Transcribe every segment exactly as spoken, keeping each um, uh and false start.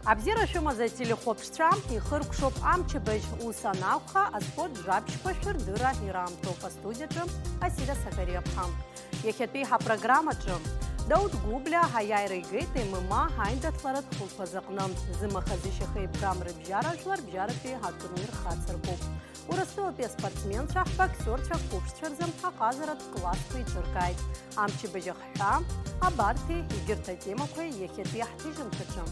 Абзиара шәымаз ателехәаԥшцәа, ихыркәшоуп амчыбжь, ус анакәха, аспорт жәабжьқәа шәырдырра ираамҭоуп. Астудиаҿы Асида Сакариаԥҳа. Иахьатәи ҳапрограммаҿы Дауҭ Гәыблиа аиааира игеит М М А аиндаҭларатә хәылԥазы аҟны. Зымаха-зышьаха еибгам рыбжьара жәларбжьаратәи атурнир хацыркуп. Урыстәылатәи аспортсменцәа ҳбоксиорцәа қәыԥшцәа рзы аҟазаратә классқәа еиҿыркааит. Амчыбжь ахҳәаа, абарҭи егьырҭ атемақәеи иахьатәи ҳҭыжьымҭаҿы.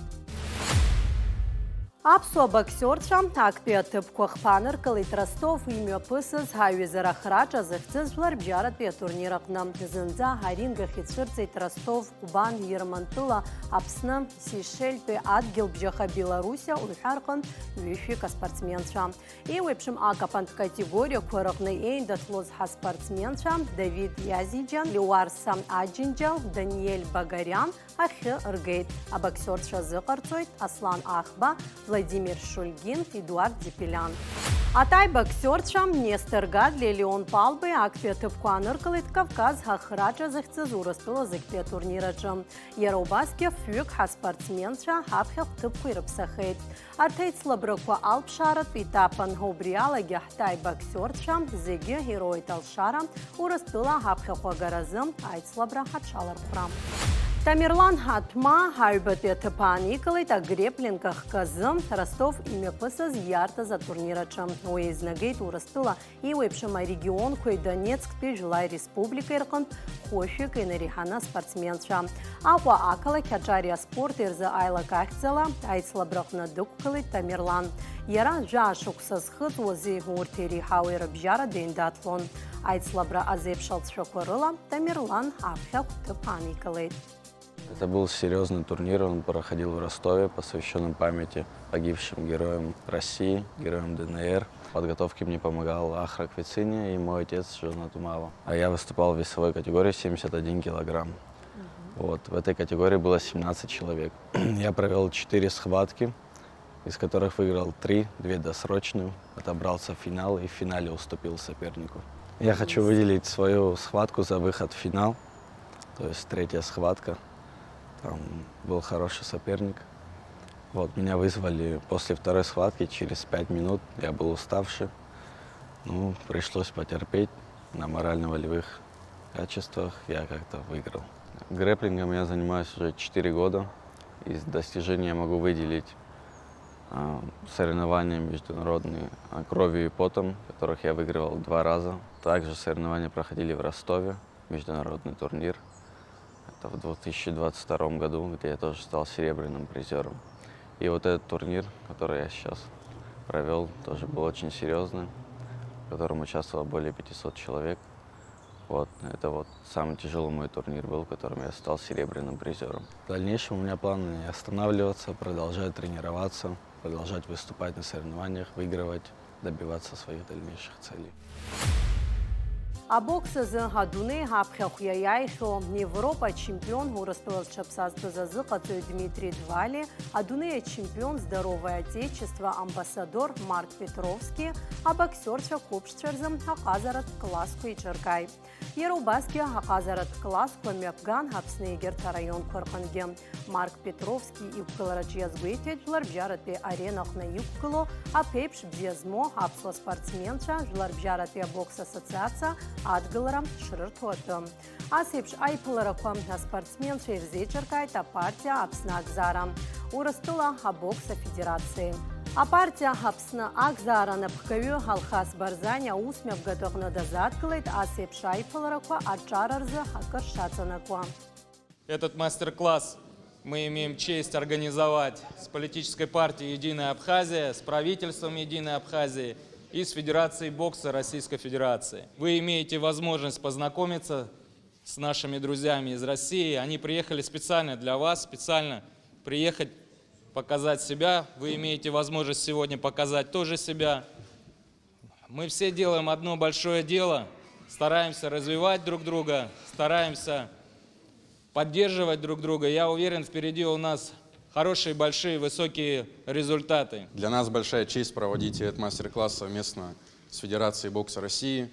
Аԥсуа боксиорцәа актәи аҭыԥқәа хԥа аныркылеит Ростов имҩаԥысыз аҩызара ахраҿа захьӡыз жәларбжьаратәи атурнир аҟны. Зынӡа аринг ахь ицәырҵит Ростов, Ҟәбан, Ермантәыла, Аԥсны, Сеишельтәи адгьылбжьаха Белоруссиа уҳәа рҟынтә ҩышәҩык аспортсменцәа. Еиуеиԥшым акапантә категориақәа рыҟны еиндаҭлоз ҳаспортсменцәа Давид Иазиџьан, Леуарса Аџьынџьал, Даниель Багариан ахьы ргеит. Абоксиорцәа азыҟарҵоит Аслан Ахба, Владимир Шульгин, Едуард Ӡепелиан. Атай боксиорцәа Нестор Гадлиа, Леон Палбеи актәи аҭыԥқәа ааныркылеит Кавказ ахраҿа захьӡыз Урыстәыла зегьтәи атурнир аҿы. Иара убасгьы фҩык ҳаспортсменцәа ҳаԥхьахә ҭыԥқәа ирыԥсахеит. Арҭ аицлабрақәа алԥшааратә етапын. Убри алагьы ҳтай боксиорцәа зегьы ироуеит алшара Урыстәыла ҳаԥхьахә агаразы аицлабра ҳаҽалархәра. Тамерлан Ҳаҭма аҩбатәи аҭыԥ ааникылеит агреплинг ахказы Ростов имҩаԥысыз иартыз атурнир аҿы. Уи еизнагеит Урыстәыла еиуеиԥшым арегионқәеи Донецктәи Жәлаи Республикеи рҟынтә хәышәҩык инареиҳаны аспортсменцәа. Аҟәа ақалақь аҿар аспорт рзы аилак ахьӡала аицлабраҟны дықәгылеит Тамерлан. Иара жәаа шықәса зхыҵуази урҭ иреиҳауеи рыбжьара деиндаҭлон. Аицлабра азеиԥш алҵшәақәа рыла Тамерлан аԥхьахә ҭыԥ аникылеит. Это был серьезный турнир, он проходил в Ростове, посвященный памяти погибшим героям России, героям Д Н Р. В подготовке мне помогал Ахра Квициния и мой отец Жона Тумава. А я выступал в весовой категории семьдесят один килограмм. Вот, в этой категории было семнадцать человек. Я провел четыре схватки, из которых выиграл три, две досрочные, отобрался в финал и в финале уступил сопернику. Я хочу выделить свою схватку за выход в финал, то есть третья схватка. Там был хороший соперник. Вот, меня вызвали после второй схватки, через пять минут, я был уставший. Ну, пришлось потерпеть на морально-волевых качествах, я как-то выиграл. Грэпплингом я занимаюсь уже четыре года. Из достижений я могу выделить а, соревнования международные а, кровью и потом, которых я выигрывал два раза. Также соревнования проходили в Ростове, международный турнир. Это в две тысячи двадцать втором году, где я тоже стал серебряным призером. И вот этот турнир, который я сейчас провел, тоже был очень серьезный, в котором участвовало более пятисот человек. Вот, это вот самый тяжелый мой турнир был, в котором я стал серебряным призером. В дальнейшем у меня планы не останавливаться, продолжать тренироваться, продолжать выступать на соревнованиях, выигрывать, добиваться своих дальнейших целей. Абокс азы адунеи аԥхьахә иаиааихьоу Европа ачемпион, Урыстәыла зҽаԥсазтәыз азыҟаҵаҩ Дмитрий Двали, адунеи ачемпион, Здоровое Отечество амбассадор Марк Петровски абоксиорцәа қәыԥшцәа рзы аҟазаратә классқәа еиҿыркааит. Иара убасгьы аҟазаратә классқәа мҩаԥган Аԥсны егьырҭ араионқәа рҟынгьы. Марк Петровски иқәгылараҿы иазгәеиҭеит, жәларбжьаратәи аренаҟны иқәгылоу аԥеиԥш бзиа змоу аԥсуа спортсменцәа Жәларбжьаратәи абокс ассоциациа адгылара шрырҭо атәы. Ас еиԥш аиԥыларақәа аспортсменцәа ирзеиҿыркааит апартиа Аԥсны Акзара, Урыстәыла абокс афедерациеи. Апартиа Аԥсны Акзара анапхгаҩы Алхас Барзани аусмҩаԥгатә аҟны дазааҭгылеит ас еиԥш аиԥыларақәа аҿара рзы акыр шаҵанакуа. Этот мастер-класс мы имеем честь организовать с политической партией «Единая Абхазия», с правительством «Единой Абхазии» и с Федерацией бокса Российской Федерации. Вы имеете возможность познакомиться с нашими друзьями из России. Они приехали специально для вас, специально приехать показать себя. Вы имеете возможность сегодня показать тоже себя. Мы все делаем одно большое дело, стараемся развивать друг друга, стараемся поддерживать друг друга. Я уверен, впереди у нас хорошие, большие, высокие результаты. Для нас большая честь проводить этот мастер-класс совместно с Федерацией бокса России.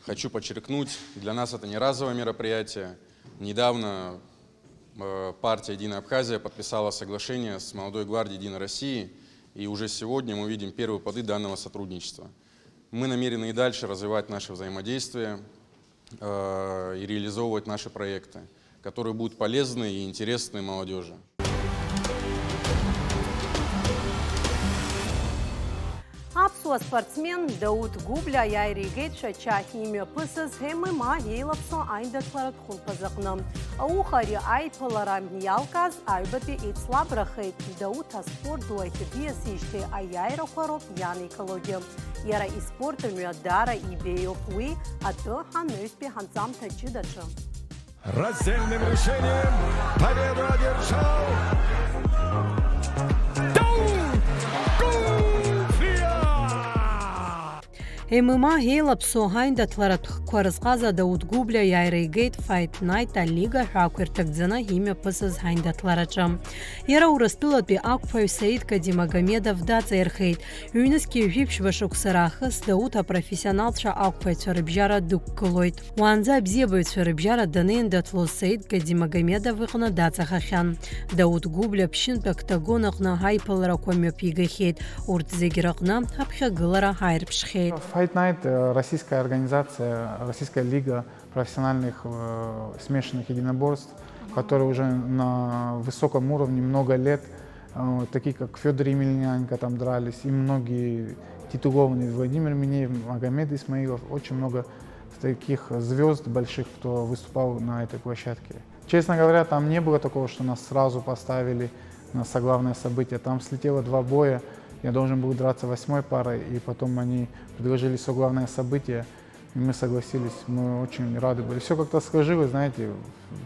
Хочу подчеркнуть, для нас это не разовое мероприятие. Недавно Э, партия «Единая Абхазия» подписала соглашение с молодой гвардией «Единой России», и уже сегодня мы видим первые плоды данного сотрудничества. Мы намерены и дальше развивать наше взаимодействие, э, и реализовывать наши проекты, которые будут полезны и интересны молодежи. Аԥсуа спортсмен Дауҭ Гәыблиа иааира игеит Шәача имҩаԥысыз М М А еилаԥсо аиндаҭларатә хәылԥазы аҟны. Ауха ари аиԥылара иалкааз аҩбатәи еицлабрахеит. Дауҭ аспорт ду ахь диасижьҭеи аиааирақәа роуп иааникылогьы. Иара испорт мҩа даара ибеиоуп, уи атәы ҳанаҩстәи ҳанҵамҭа ҷыдаҿы. Раздельным решением победу одержал Дауҭ Гәыблиа! М М А еилаԥсо аиндаҭларатә хкқәа рызҟаза Дауҭ Гәыблиа иааира игеит Fight Night алига ҳәа ақәирҭакӡаны имҩаԥысыз аиндаҭлараҿы. Иара Урыстәылатәи ақәԥаҩ Саид Кадимагомедов даҵаирхеит. Ҩнызқьи жәиԥшьба шықәса раахыс Дауҭ апрофессионалцәа ақәԥаҩцәа рыбжьара дықәгылоит. Уаанӡа абзиабаҩцәа рыбжьара данеиндаҭлоз Саид Кадимагомедов иҟны даҵахахьан. Дауҭ Гәыблиа ԥшьынтә октагон аҟны аиԥыларақәа мҩаԥигахьеит. Урҭ зегь рыҟны аԥхьагылара ааирԥшхьеит. Fight Night, э, российская организация, российская лига профессиональных, э, смешанных единоборств, которые уже на высоком уровне много лет, э, такие как Фёдор Емельяненко там дрались, и многие титулованные, Владимир Минеев, Магомед Исмаилов, очень много таких звёзд больших, кто выступал на этой площадке. Честно говоря, там не было такого, что нас сразу поставили на соглавное событие. Там слетело два боя. Я должен был драться восьмой парой, и потом они предложили соглавное событие, и мы согласились. Мы очень рады были. Всё как-то сложилось, знаете,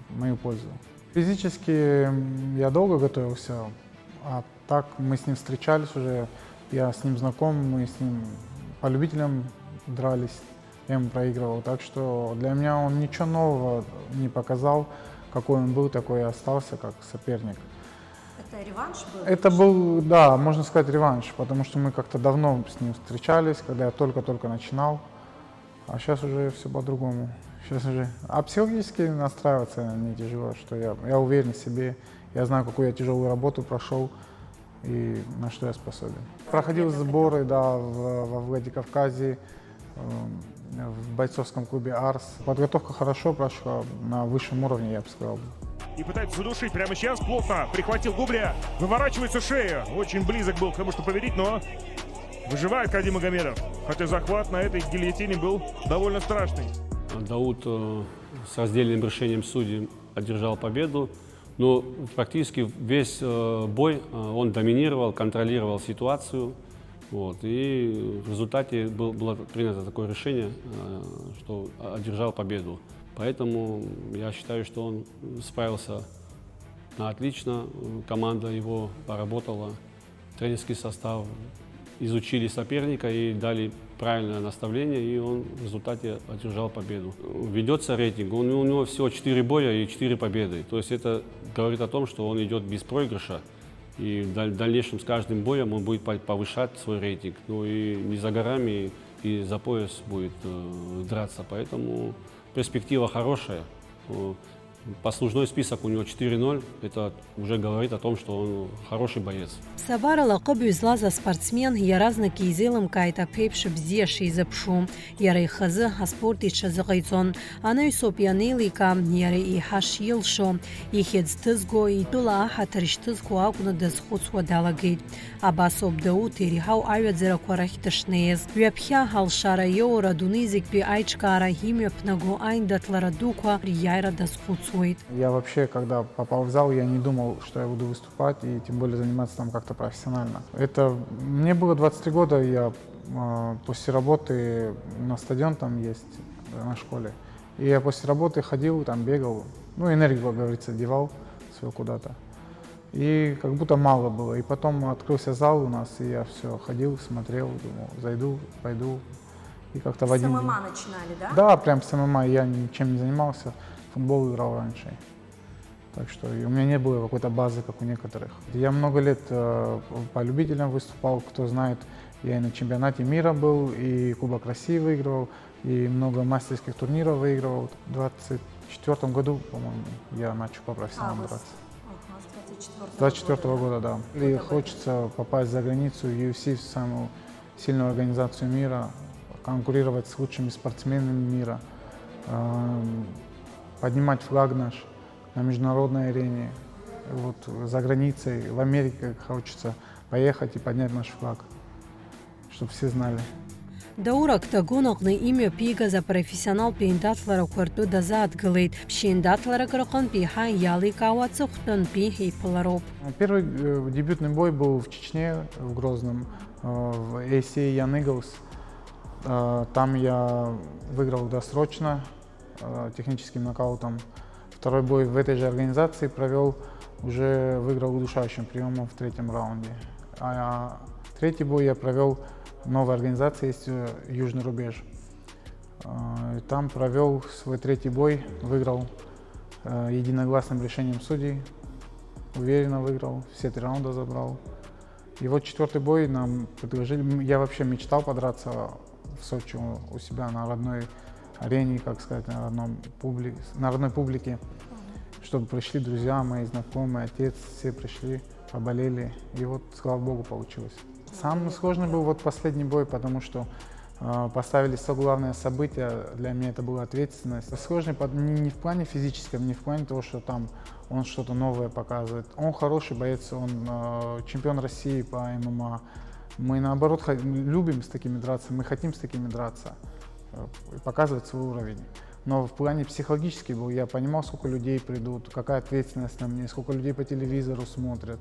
в мою пользу. Физически, м, я долго готовился, а так мы с ним встречались уже, я с ним знаком, мы с ним по любителям дрались, я ему проигрывал. Так что для меня он ничего нового не показал, какой он был, такой и остался, как соперник. Это реванш был? Это был, да, можно сказать, реванш, потому что мы как-то давно с ним встречались, когда я только-только начинал. А сейчас уже всё по-другому. Сейчас уже. А психологически настраиваться не тяжело, что я, я уверен в себе, я знаю, какую я тяжёлую работу прошёл и на что я способен. Проходил сборы, да, в, во Владикавказе, эм, в бойцовском клубе «Арс». Подготовка хорошо прошла, на высшем уровне, я бы сказал. И пытается задушить прямо сейчас, плотно прихватил Губля, выворачивается шея. Очень близок был к тому, чтобы повредить, но выживает Кадимагомедов. Хотя захват на этой гильотине был довольно страшный. Дауд, э, с раздельным решением судей одержал победу. Но практически весь, э, бой, э, он доминировал, контролировал ситуацию. Вот, и в результате был, было принято такое решение, э, что одержал победу. Поэтому я считаю, что он справился на отлично. Команда его поработала, тренерский состав, изучили соперника и дали правильное наставление, и он в результате одержал победу. Ведётся рейтинг, он, у него всего четыре боя и четыре победы. То есть это говорит о том, что он идёт без проигрыша, и в даль-, дальнейшем с каждым боем он будет по-, повышать свой рейтинг. Ну и не за горами и за пояс будет, э, драться, поэтому перспектива хорошая. Э, послужной список у него четыре ноль, это уже говорит о том, что он хороший боец. Ԥсабарала аҟыбаҩ злаз аспортсмен иаразнак изеилымкааит аԥеиԥш бзиа шизыԥшу. Иара ихазы аспорт иҽазыҟаиҵон. Анаҩсоуп ианеиликаа, иара еиҳа шилшо. Ихьӡ ҭызго, итәыла аҳаҭыр шьҭызго акәны дазхәыцуа далагеит. Абасоуп Дауҭ иреиҳау аҩаӡарақәа рахь дышнеиз. Ҩаԥхьа алшара иоур адунеи зегьтәи аиҿкаара имҩаԥнаго аиндаҭлара дуқәа риааира дазхәыцуеит. Я вообще, когда попал в зал, я не думал, что я буду выступать и тем более заниматься там как-то профессионально. Это мне было двадцать три года, я, а, после работы, на стадион там есть, на школе. И я после работы ходил, там бегал, ну, энергию, как говорится, девал свою куда-то. И как будто мало было. И потом открылся зал у нас, и я всё ходил, смотрел, думал, зайду, пойду. И как-то в один день. С М М А начинали, да? Да, прям с М М А. Я ничем не занимался, в футбол играл раньше. Так что и у меня не было какой-то базы, как у некоторых. Я много лет, э, по любителям выступал, кто знает, я и на чемпионате мира был, и Кубок России выигрывал, и много мастерских турниров выигрывал. Двадцать В четвёртом году, по-моему, я начал по профессионалам Август. Драться. Ага, с двадцать четвёртого С двадцать четвёртого года. Года, да. И Года хочется попасть за границу, в U F C, в самую сильную организацию мира, конкурировать с лучшими спортсменами мира, эм, поднимать флаг наш на международной арене, вот за границей, в Америке хочется поехать и поднять наш флаг, чтобы все знали. Даур октагон аҟны имҩаԥигаз апрофессионалтә еиндаҭларақәа ртәы дазааҭгылеит. Ԥшьеиндаҭларак рҟынтә еиҳа иаликаауа аҵыхәтәантәи еиԥылароуп. Первый э, дебютный бой был в Чечне, в Грозном, э, в A C A Young Eagles. Э, Там я выиграл досрочно, э, техническим нокаутом. Второй бой в этой же организации провел, уже выиграл удушающим приемом в третьем раунде. А третий бой я провел в новой организации, есть э, Южный Рубеж. Э, и Там провел свой третий бой, выиграл э, единогласным решением судей. Уверенно выиграл, все три раунда забрал. И вот четвертый бой нам предложили. М, Я вообще мечтал подраться в Сочи у у себя на родной арене, как сказать, на родном публи... на родной публике, чтобы пришли друзья, мои знакомые, отец, все пришли, поболели. И вот, слава богу, получилось. Самый сложный был вот последний бой, потому что э, поставили сто главное событие, для меня это была ответственность. Сложный под- не, не в плане физическом, не в плане того, что там он что-то новое показывает. Он хороший боец, он э, чемпион России по М М А. Мы наоборот хо- любим с такими драться, мы хотим с такими драться, э, и показывать свой уровень. Но в плане психологически был, я понимал, сколько людей придут, какая ответственность на мне, сколько людей по телевизору смотрят.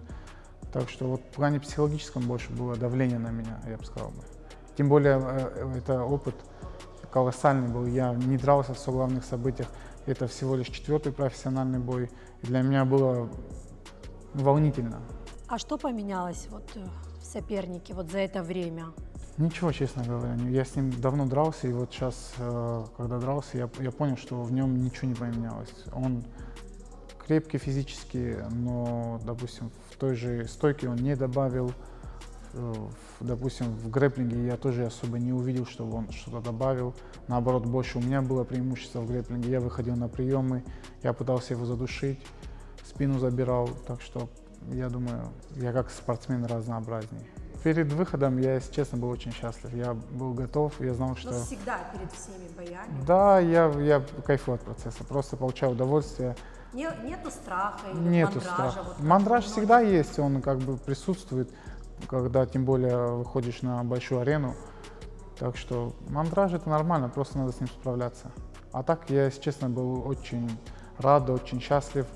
Так что вот в плане психологическом больше было давление на меня, я бы сказал бы. Тем более э, это опыт колоссальный был. Я не дрался в сто главных событиях. Это всего лишь четвертый профессиональный бой. И для меня было волнительно. А что поменялось вот э, в сопернике вот за это время? Ничего, честно говоря. не- Я с ним давно дрался, и вот сейчас, когда дрался, я, я понял, что в нем ничего не поменялось. Он крепкий физически, но, допустим, в той же стойке он не добавил. Э, в- Допустим, в грэпплинге я тоже особо не увидел, чтобы он что-то добавил. Наоборот, больше у меня было преимущество в грэпплинге. Я выходил на приемы, я пытался его задушить, спину забирал. Так что, я думаю, я как спортсмен разнообразнее. Перед выходом я, если честно, был очень счастлив. Я был готов, я знал, Ну, что... всегда перед всеми боями. Да, я, я кайфую от процесса, просто получаю удовольствие. Не- нету страха или Нету мандража? Страха. Вот как Мандраж у всегда многих? Есть, он как бы присутствует, когда тем более выходишь на большую арену. Так что мандраж — это нормально, просто надо с ним справляться. А так, я, если честно, был очень рад, очень счастлив,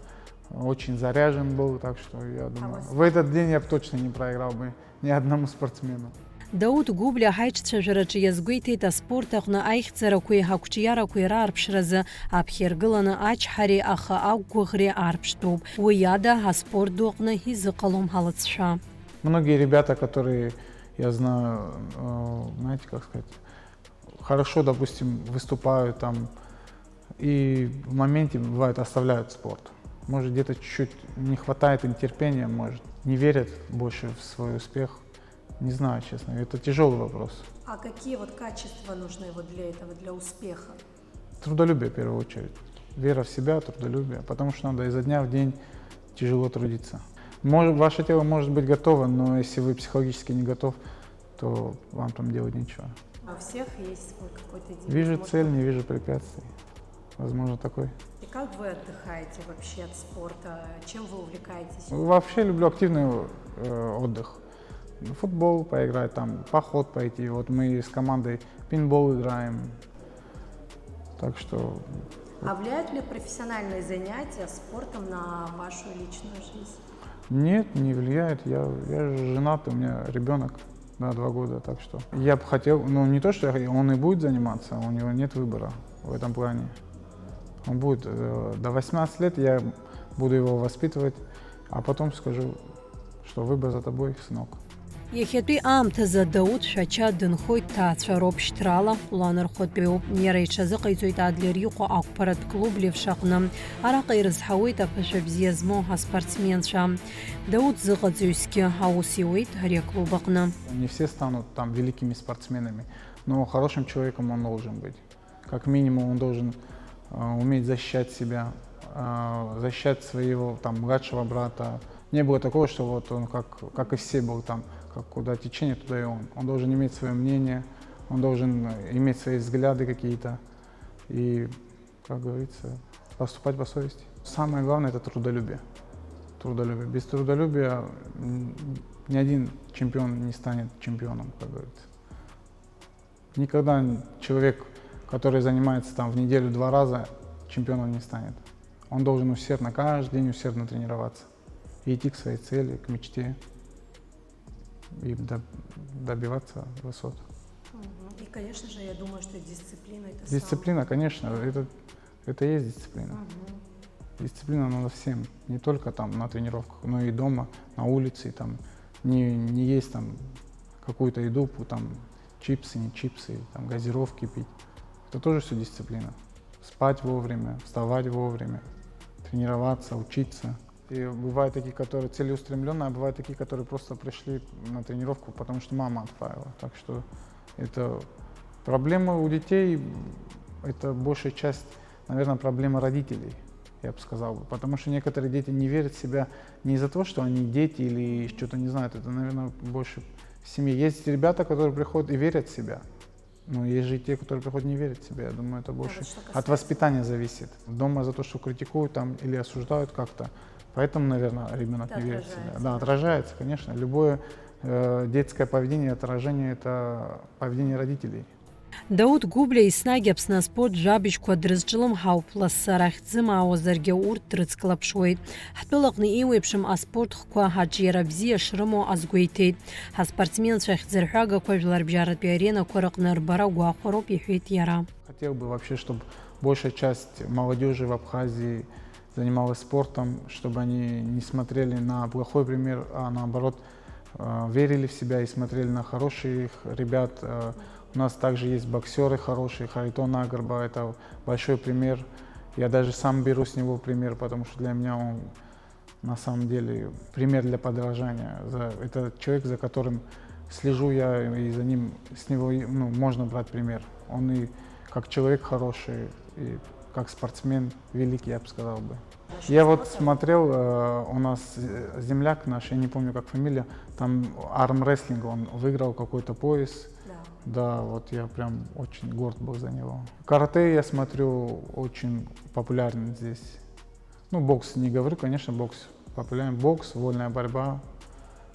очень заряжен был, так что я думаю, вас в этот день я бы точно не проиграл бы ни одному спортсмену. Дауҭ Гәыблиа ҳаиҿцәажәараҿы иазгәеиҭеит, аспорт аҟны аихьӡарақәеи ақәҿиарақәеи раарԥшразы аԥхьа иргыланы ачҳареи ахы ақәгәыӷреи аарԥштәуп. Уи ада аспорт ду аҟны изыҟалом ҳалыҵшәа. Многие ребята, которые, я знаю, э, знаете, как сказать, хорошо, допустим, выступают там, и в моменте, бывает, оставляют спорт. Может, где-то чуть-чуть не хватает им терпения, может, не верят больше в свой успех. Не знаю, честно, это тяжелый вопрос. А какие вот качества нужны вот для этого, для успеха? Трудолюбие в первую очередь. Вера в себя, трудолюбие, потому что надо изо дня в день тяжело трудиться. Может, ваше тело может быть готово, но если вы психологически не готов, то вам там делать нечего. У всех есть свой какой-то девиз. Вижу Может, цель, не вижу препятствий. Возможно, такой. И как вы отдыхаете вообще от спорта? Чем вы увлекаетесь? Вообще люблю активный э, отдых. Футбол поиграть, там, поход пойти. Вот мы с командой пинбол играем. Так что А влияют ли профессиональные занятия спортом на вашу личную жизнь? Нет, не влияет. Я, я же женат, у меня ребенок, да, два года, так что я бы хотел, ну, не то, что я, он и будет заниматься, у него нет выбора в этом плане. Он будет э, до восемнадцати лет, я буду его воспитывать, а потом скажу, что выбор за тобой, сынок. Иахьатәи аамҭазы Дауҭ Шәача дынхоит ҭаацәа роуп шьҭрала, лан рхәатәиуп. Иара иҽазыҟаиҵоит Адлер иҟоу ақәԥаратә клуб Левша аҟны. Араҟа ирызҳауеит аԥышәа бзиа змоу ҳаспортсменцәа. Дауҭ зыҟаҵаҩсгьы аус иуеит ари аклуб аҟны. Не все станут там великими спортсменами, но хорошим человеком он должен быть. Как минимум он должен а, уметь защищать себя, а, защищать своего там младшего брата. Не было такого, что вот он как, как и все был там, как куда течение, туда и он. Он должен иметь свое мнение, он должен иметь свои взгляды какие-то и, как говорится, поступать по совести. Самое главное — это трудолюбие. Трудолюбие. Без трудолюбия, м, ни один чемпион не станет чемпионом, как говорится. Никогда человек, который занимается там в неделю два раза, чемпионом не станет. Он должен усердно, каждый день усердно тренироваться и идти к своей цели, к мечте и до- добиваться высот. Мгм. И, конечно же, я думаю, что дисциплина это Дисциплина, конечно, это, это и есть дисциплина. Дисциплина надо всем, не только там на тренировках, но и дома, на улице, там не, не есть там какую-то еду, пу- там чипсы, не чипсы, там газировки пить. Это тоже все дисциплина. Спать вовремя, вставать вовремя, тренироваться, учиться. И бывают такие, которые целеустремленные, а бывают такие, которые просто пришли на тренировку, потому что мама отправила. Так что это проблемы у детей, это большая часть, наверное, проблема родителей, я бы сказал бы. Потому что некоторые дети не верят в себя не из-за того, что они дети или что-то не знают. Это, наверное, больше в семье. Есть ребята, которые приходят и верят в себя. Но есть же и те, которые приходят не верят в себя. Я думаю, это больше вот что от касается воспитания зависит. Дома за то, что критикуют там или осуждают как-то. Поэтому, наверное, ребенок Это не верит в себя. отражается, Да, да. Отражается, конечно. Любое э, детское поведение, отражение — это поведение родителей. Дауҭ Гәыблиа еснагь Аԥсны аспорт жәабжьқәа дрызҿлымҳауп, лассы арахь дзымаауазаргьы урҭ дрыцклаԥшуеит. Ҳтәылаҟны еиуеиԥшым аспорт хқәа аҿиара бзиа шрымоу азгәеиҭеит. Ҳаспортсменцәа ахьӡырҳәагақәа жәларбжьаратәи аренақәа рыҟны рбара гәахәароуп, иҳәеит иара. Хотел бы вообще, чтобы большая часть молодежи в Абхазии занималась спортом, чтобы они не смотрели на плохой пример, а наоборот, э, верили в себя и смотрели на хороших ребят. Э, У нас также есть боксеры хорошие, Харитон Агарба — это большой пример. Я даже сам беру с него пример, потому что для меня он на самом деле пример для подражания. За- Это человек, за которым слежу я, и за ним, с него, ну, можно брать пример. Он и как человек хороший, и как спортсмен великий, я бы сказал бы. Я вот смотрел, э, у нас э, земляк наш, я не помню, как фамилия, там армрестлинг, он выиграл какой-то пояс. Да, вот я прям очень горд был за него. Каратэ, я смотрю, очень популярен здесь. Ну, бокс не говорю, конечно, бокс популярен. Бокс, вольная борьба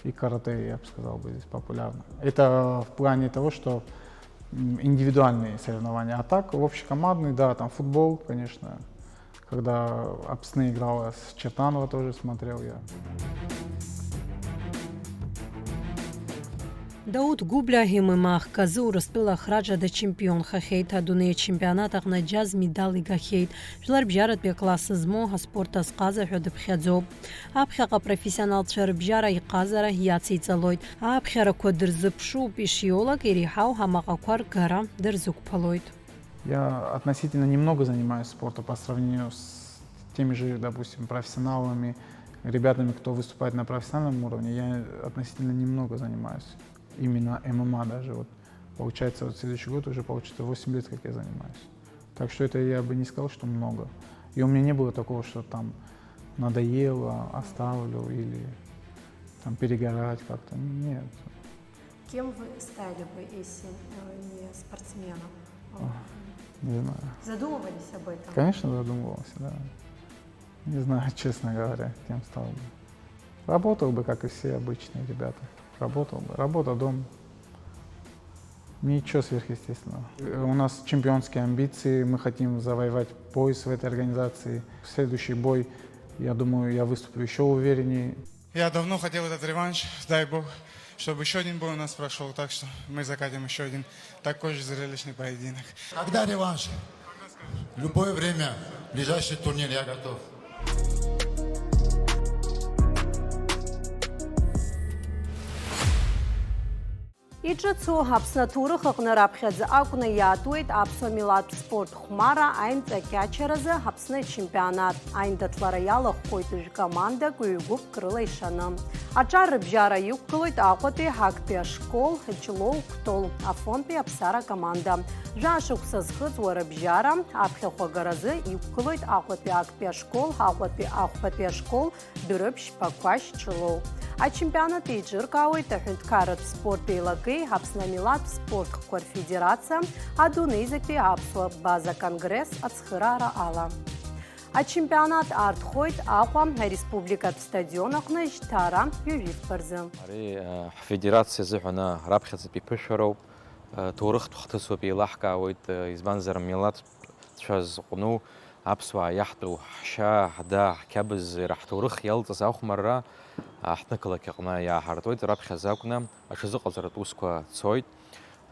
и каратэ, я бы сказал, бы здесь популярно. Это в плане того, что м, индивидуальные соревнования. А так, общекомандный, да, там футбол, конечно. Когда Апсны играла с Чертанова, тоже смотрел я. Дауҭ Гәыблиа ММА хкы азы Урыстәыла ахраҿы дачемпионхахьеит, адунеи ачемпионат аҟны аџьаз медал игахьеит, жәларбжьаратәи акласс змоу аспорт азҟаза ҳәа дыԥхьаӡоуп. Аԥхьаҟа апрофессионалцәа рыбжьара иҟазара иациҵалоит, аԥхьарақәа дырзыԥшуп, ишиулак иреиҳау амаҟақәа ргара дырзықәԥалоит. Я относительно немного занимаюсь спортом по сравнению с теми же, допустим, профессионалами, ребятами, кто выступает на профессиональном уровне. Я относительно немного занимаюсь именно ММА даже. Вот получается, вот следующий год уже получится восемь лет, как я занимаюсь. Так что это я бы не сказал, что много. И у меня не было такого, что там надоело, оставлю или там перегорать как-то. Нет. Кем вы стали бы, если э, не спортсменом? Не знаю. Задумывались об этом? Конечно, задумывался, да. Не знаю, честно говоря, кем стал бы. Работал бы, как и все обычные ребята. Работал бы. Работа, дом. Ничего сверхъестественного. Э, У нас чемпионские амбиции, мы хотим завоевать пояс в этой организации. Следующий бой, я думаю, я выступлю еще увереннее. Я давно хотел этот реванш, дай бог, чтобы еще один бой у нас прошел, так что мы закатим еще один такой же зрелищный поединок. Когда реванш? Любое время. Ближайший турнир, я готов. Иҿыцу Аԥсны аҭоурых аҟны раԥхьаӡа акәны иаатуеит аԥсуа милаҭтә спорт хәмарра аимҵакьачаразы Аԥсны ачемпионат. Аиндаҭлара иалахәхоит жәкомандак ҩ-гәыԥк рыла ишаны. Аҿар рыбжьара иқәгылоит Аҟәатәи актәи ашкол, Ҷлоу Кәтол, Афонтәи Аԥсара акоманда. Жәаа шықәса зхыҵуа рыбжьара аԥхьахә агаразы иқәгылоит Аҟәатәи актәи ашкол, Аҟәатәи ахәбатәи ашкол, Дәрыԥшь, Ԥақәашь, Ҷлоу. Ачемпионат еиҿыркаауеит аҳәынҭқарратә спорт еилакеи Аԥсны амилаҭтә спорт хкқәа рфедерациа, адунеизатәи аԥсуа база конгресс ацхыраара ала. Ачемпионат аартхоит Аҟәа ареспубликатә стадион аҟны жьҭаара ҩажәи фба рзы. Ари, э, ҳфедерациа азыҳәан, э, раԥхьаӡатәи ԥышәароуп, э, ҭоурыхтә хҭысоуп, еилаҳкаауеит, э, избанзар, милаҭтә цәа зҟәну аԥсуаа иаҳтәу ҳшьа, ҳда, ҳқьабз, иара ҳҭоурых иалҵыз ахәмарра, э, ҳҭнықалақь аҟны иааҳартуеит, раԥхьаӡа акәны аҽазыҟаҵаратә усқәа цоит.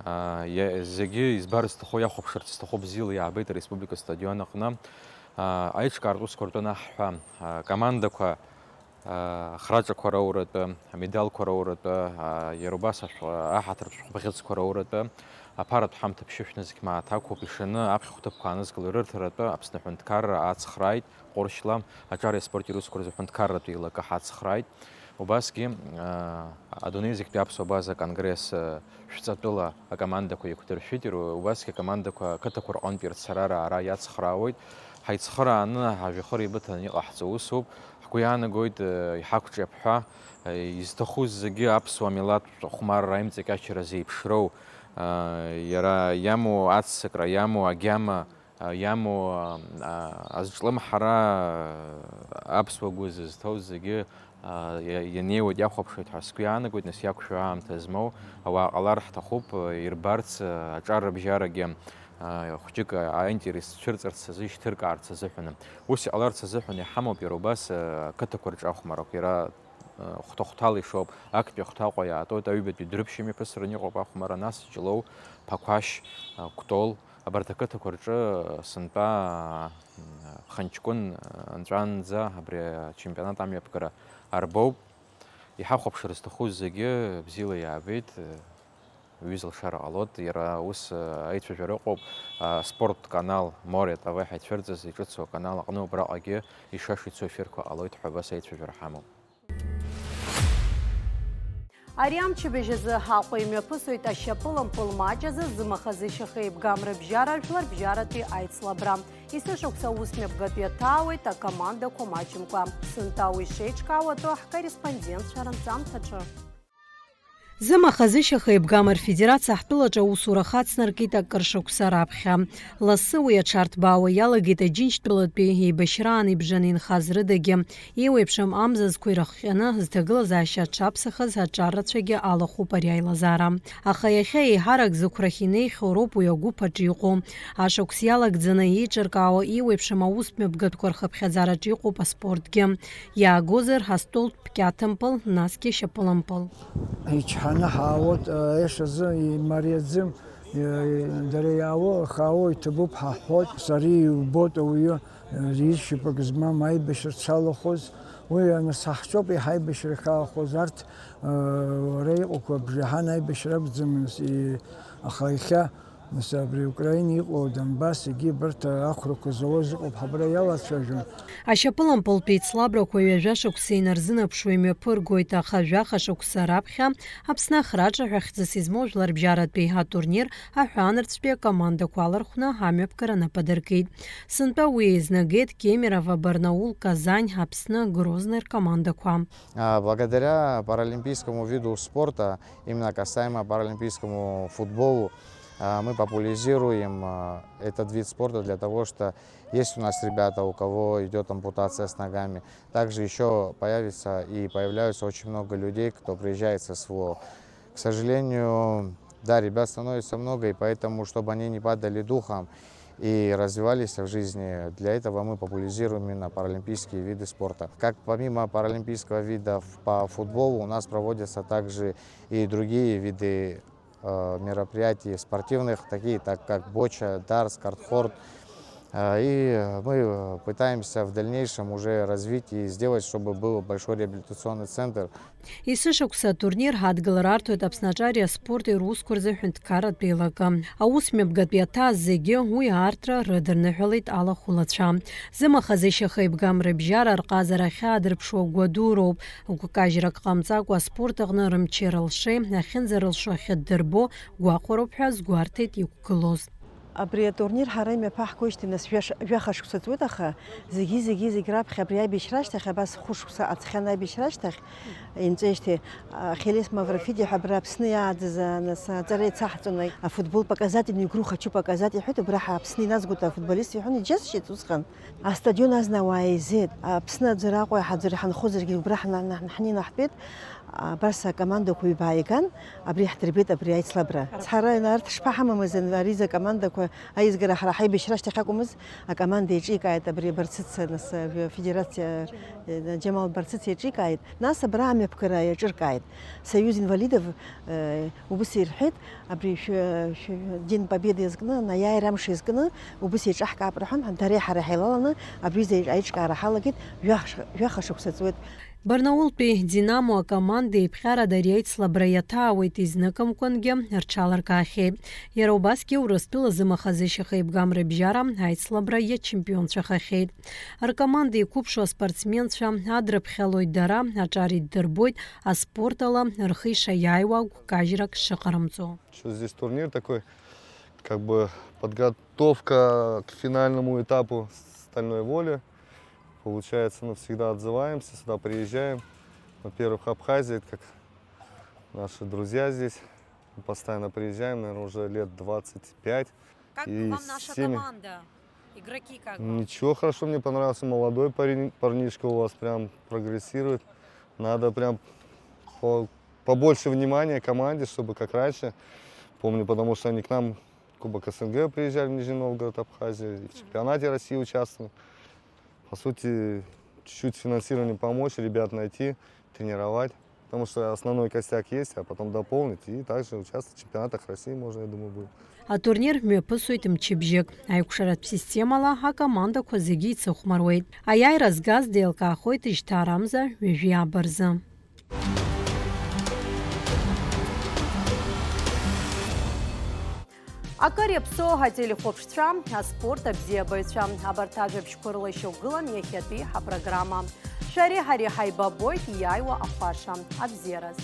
Аа, иа-, зегьы избарц зҭаху, иахәаԥшырц зҭаху бзиала иаабеит ареспублика стадион аҟны. Аа, аиҿкаартә усқәа ртәы анаҳҳәа, аа, командақәа, аа, храҿақәа роуратәы, амедалқәа роуратәы, аа, иара убас ашә-, аҳаҭыртә шәҟәбӷьыцқәа роуратәы, аԥаратә ҳамҭа ԥшьышә нызқь мааҭ ақәуп, ишаны аԥхьахә ҭыԥқәа аанызкыло ирырҭаратәы Аԥсны аҳәынҭқарра ацхрааит. Ҟәыршьла аҿари аспорти русқәа рзы ҳәынҭқарратә еилакы ҳацхрааит. Убасгьы, аа, адунеи зегьтәи аԥсуа база конгресс, аа, шәҵатәыла акомандақәа еиқәдыршәеит, иара убасгьы акомандақәа ақыҭақәа рҟынтә ирцарара ара иацхраауеит. Ҳаицхырааны ҳажәҩахыр еибыҭаны иҟаҳҵо усуп. Ҳгәы иаанагоит, аа, иҳақәҿиап ҳәа, аа, изҭаху зегьы аԥсуа милаҭтә хәмарра аимҵакьачара зеиԥшроу, аа, иара иамоу аццакра, иамоу агьама, а, иамоу, а, а, азҿлымҳара, а, аԥсуа гәы зызҭоу зегьы, а, иа-, ианеиуеит, иахәаԥшуеит ҳәа сгәы иаанагоит, нас иақәшәо аамҭа змоу ауаа ҟалар ҳҭахуп, а, ирбарц, а, аҿар рыбжьарагьы, а, хәҷык, а, аинтерес цәырҵырц азы, ишьҭыркаарц азыҳәаны. Ус иҟаларц азыҳәан иҳамоуп иара убас, а, ақыҭақәа рҿы ахәмаррақәа, иара, а, хәҭа-хәҭала ишоуп, актәи ахәҭаҟа иаатуеит, аҩбатәи Дәрыԥшь имҩаԥысраны иҟоуп ахәмарра, нас Ҷлоу, Ԥақәашь, а, Кәтол, Абарҭ ақыҭақәа рҿы сынтәа, м, ԥхынҷкәын анҵәаанӡа абри ачемпионат амҩаԥгара арбоуп. Иҳахәаԥшыр зҭаху зегьы бзиала иаабеит, ҩыза лшара ҟалоит. Иара ус аицәажәара ыҟоуп, аспорттә канал Море Т В ҳаицәырҵыз иҿыцу аканал аҟны, убраҟагьы ишаша ицо ефирқәа ҟалоит ҳәа абас аицәажәара ҳамоуп. Ари амчыбжь азы Аҟәа имҩаԥысуеит ашьапылампыл маҷ азы зымаха-зышьаха еибгам рыбжьара жәларбжьаратәи аицлабра. Есышықәса аусмҩаԥгатә иаҭаауеит акомандақәа маҷымкәа. Сынтәа уи шеиҿкаау атәы ҳкорреспондентцәа рынҵамҭаҿы. Зымаха-зышьаха еибгам рфедерациа ҳтәылаҿы аусура хацнаркит акыр шықәса раԥхьа. Лассы уи аҽарҭбаауа иалагеит Аџьынџьтәылатәи еибашьраан ибжаны инхаз рыдагьы. Еиуеиԥшым амзызқәа ирыхҟьаны, зҭагылазаашьа аҽаԥсахыз аҿар рацәагьы алахәуп ари аилазаара. Аха иахьа еиҳарак зықәрахь инеихьоу роуп уи агәыԥ аҿы иҟоу. Ашықәс иалагӡаны еиҿыркаауа еиуеиԥшым аусмҩаԥгатәқәа рхыԥхьаӡараҿы иҟоуп аспортгьы. Иаагозар, астолтә кьаҭымпыл, насгьы шьапылампыл. Ичҳаны ҳаауеит, аиашазы имариаӡым. Дара иаауа, хаауа иҭабуп ҳәа ҳҳәоит. Сара иубоит ауаҩы, ришьапык змам аибашьра дшалахәыз. Уи анысаҳҿоуп еиҳа аибашьра ахьалахәыз. Арҭ, уара иҟақәа абжаҳан аибашьра акәӡамыз, и-, аха иахьа, нас абри Украина иҟоу, Донбасс, егьи абарҭ ахәрақәа зауаз ыҟоуп, ҳабра иалацәажәон. Ашьапылампылтә еицлабрақәа ҩажәа шықәса инарзынаԥшуа имҩаԥыргоит, аха жәаха шықәса раԥхьа Аԥсны ахраҿы ҳәа хьӡыс измоу жәларбжьаратәи атурнир аҳәаанырцәтәи акомандақәа алархәны амҩаԥгара нап адыркит. Сынтәа уи еизнагеит Кемерово, Барнаул, Казань, Аԥсны, Грозный ркомандақәа. А, благодаря паралимпийскому виду спорта, именно касаемо паралимпийскому футболу, а, мы популяризируем, а, этот вид спорта для того, что есть у нас ребята, у кого идёт ампутация с ногами. Также ещё появится и появляются очень много людей, кто приезжает со СВО. К сожалению, да, ребят становится много, и поэтому, чтобы они не падали духом и развивались в жизни, для этого мы популяризируем именно паралимпийские виды спорта. Как помимо паралимпийского вида ф-, по футболу, у нас проводятся также и другие виды, э, мероприятий спортивных, такие так как боча, дартс, картхорд, А, и, э, мы, э, пытаемся в дальнейшем уже развить и сделать, чтобы был большой реабилитационный центр. Есышықәса атурнир ҳадгылара арҭоит Аԥсны аҿари аспорти русқәа рзы ҳәынҭқарратә еилакы. Аус мҩаԥгатәи аҭаа зегьы уи аартра рыдырныҳәалеит алахәылацәа. Зымаха зышьаха ибгам рыбжьара рҟазара ахьаадырԥшуа гәадуроуп. Гәкажьрак ҟамҵакәа аспорт аҟны рымчи рылшеи ахьынӡарылшо ахьыддырбо гәахәароуп ҳәа азгәарҭеит иқәгылоз. Абри атурнир ҳара имҩаԥаҳгоижьҭеи нас жәаша-, жәаха шықәса ҵуеит, аха зегьы, зегьы, зегь раԥхьа абри аибашьра ашьҭахь, абас хәышықәса аҵхьан аибашьра ашьҭахь, инҵәеижьҭеи, а, Ахелес Маврофиди ҳәа абра Аԥсны иааӡаз, а, нас, аҵара еицаҳҵон, афутбол показательную игру хочу показать, иҳәеит, убра ҳа Аԥсны иназгоит афутболист, иҳәон, иџьасшьеит усҟан. Астадион азна ауаа еизеит. Аԥсны аӡәыр Аҟәа иҳаӡәыр иҳанхозаргьы убра ҳна-, ҳна-, ҳнеины ҳтәеит. Абас акомандақәа ҩба ааиган, абри иаҳдырбеит абри аицлабра. Ҳара арҭ шԥаҳамамыз, ари за акомандақәа аизгара ҳара ҳаибашьра ашьҭахь акәмыз, акоманда еиҿикааит абри Барцыц, нас, федерациа, э, Џьамал Барцыц еиҿикааит. Нас абра амҩаԥгара иаҿыркааит. Союз инвалидов, э, убыс ирҳәеит, абри шәы-, шәы-, День Победы иазкны, анаиааира амш иазкны, убыс еиҿаҳкаап рҳәан, дареи ҳареи ҳаилаланы абри аизга аиҿкаара ҳалагеит, жәаха-, жәаха шықәса ҵуеит. Барнаултәи Динамо акоманда еиԥҟьарада ари аицлабра иаҭаауеит, изныкымкәангьы рҽаларкаахьеит. Иара убасгьы Урыстәыла зымаха зышьаха ибгам рыбжьара аицлабра иачемпионцәахахьеит. Ркоманда иқәыԥшу аспортсменцәа адрыԥхьалоит дара, аҿар иддырбоит аспорт ала рхы ишаиааиуа агәкажьрак шыҟарымҵо. Что здесь турнир такой, как бы подготовка к финальному этапу «Стальной Воли». Получается, навсегда отзываемся, сюда приезжаем. Во-первых, Абхазия, это как наши друзья здесь. Мы постоянно приезжаем, наверное, уже лет двадцать пять. Как И вам с наша теми команда? Игроки как вам? Ничего, хорошо, мне понравился молодой парень, парнишка у вас прям прогрессирует. Надо прям по-, побольше внимания команде, чтобы как раньше. Помню, потому что они к нам в Кубок СНГ приезжали в Нижний Новгород, Абхазия, и в чемпионате России участвовали. По сути, чуть-чуть с финансированием помочь, ребят найти, тренировать. Потому что основной костяк есть, а потом дополнить и также участвовать в чемпионатах России можно, я думаю, будет. Атурнир мҩаԥысуеит мчыбжьык. Аиқәшаратә системала акомандақәа зегьы ицыхәмаруеит. Аиааира згаз деилкаахоит жьҭаарамза ҩажәи ааба рзы. Акыр иаԥсоу ателехәаԥшцәа, аспорт абзиабаҩцәа, абарҭ ажәабжьқәа рыла ишьақәгылан иахьатәи ҳапрограмма. Шәареи ҳареи ҳаибабоит иааиуа ахәаша. Абзиараз!